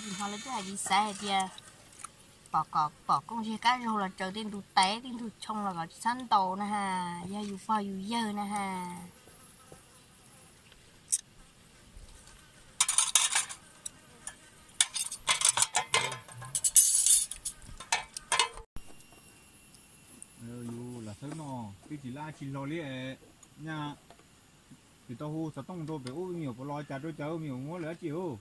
Ho lawv twb hais li xaiv hais tias pom kom pom kooj ziag kab zaug los tsaws tej ntug taib tej ntug tshoo los kom tsis txhob ntaus na ha, yog yus pog yus yawg na ha. Yus lam xawb no twb tsis lab tsis hlo li nyaj. Tsis tau hu xov tooj rau pem ub me nyuam puas los cas rau cas me nyuam muab lawv dab tsi ub.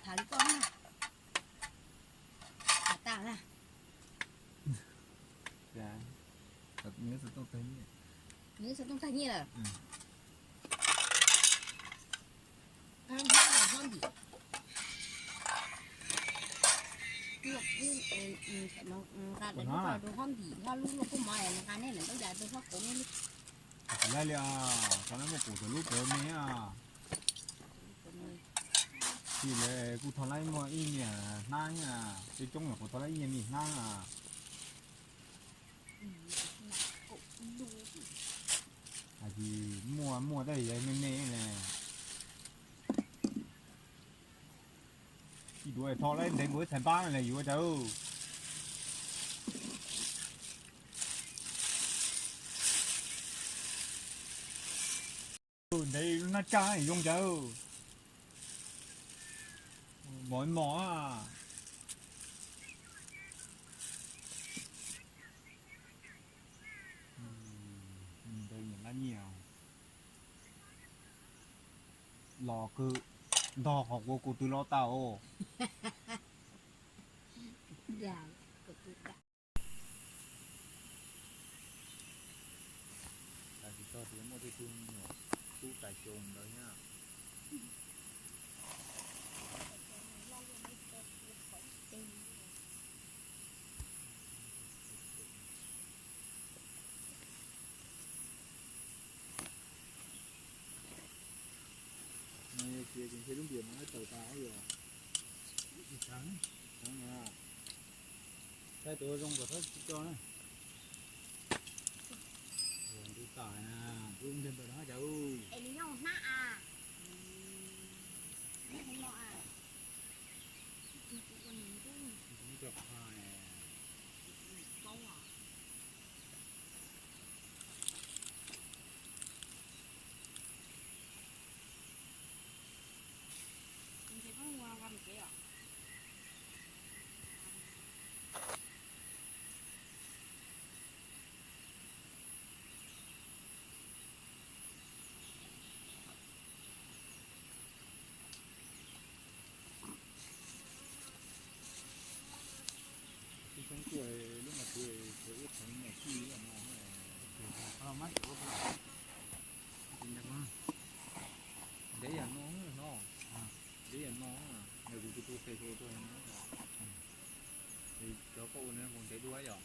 Tham li koj na. Tham tas na. Nws xov tooj tag nyiaj lawm. Hlob ntim, hlob ntim, hlob ntim, hlob lub kuj mov nqa nej lawm ntaub yas rau hlob kauv nej li. Tsis laib li os, thaum lawv muaj pum thaum lub pawg me os. Tsis lawv kuj thaum lawv muaj ib niag hnab, tej coob yog kuv thaum lawv ib niag me hnab. Hais tias muaj muaj tab sis me me ne. Ib duav tho lawm ntev nkaus ib txhais npab ne yuav cas. Ntev lub nab tsaj zoo cas. Mos mos. Ntev nyiam nab nyiaj. Los kwv ntog qhov kuv kuv twb los tau. Tam sim no ces muaj tej tug me nyuam tub tais xyoo ntawd thiab. Cia ces ntshe lub npias mas tawm tas yog. Saib tus zoo kom txhob tsis tso na. Ntu tas na, lub ntiag ntawm no cas. Es nws nyob hnab a. Nyob hnab no a. Nws tsis ua nws ntuj. Nws tsis muaj cov qha. Paub a. Nws tsis paub ua nqa mus kev os. Tib tshoob tuaj lub no kuv kuv ib qhov no xij no. Ntev yam no no, ntev yam no, yog kuv tus tu tes tus tuaj no. Cov koj ua no ntev dua yom.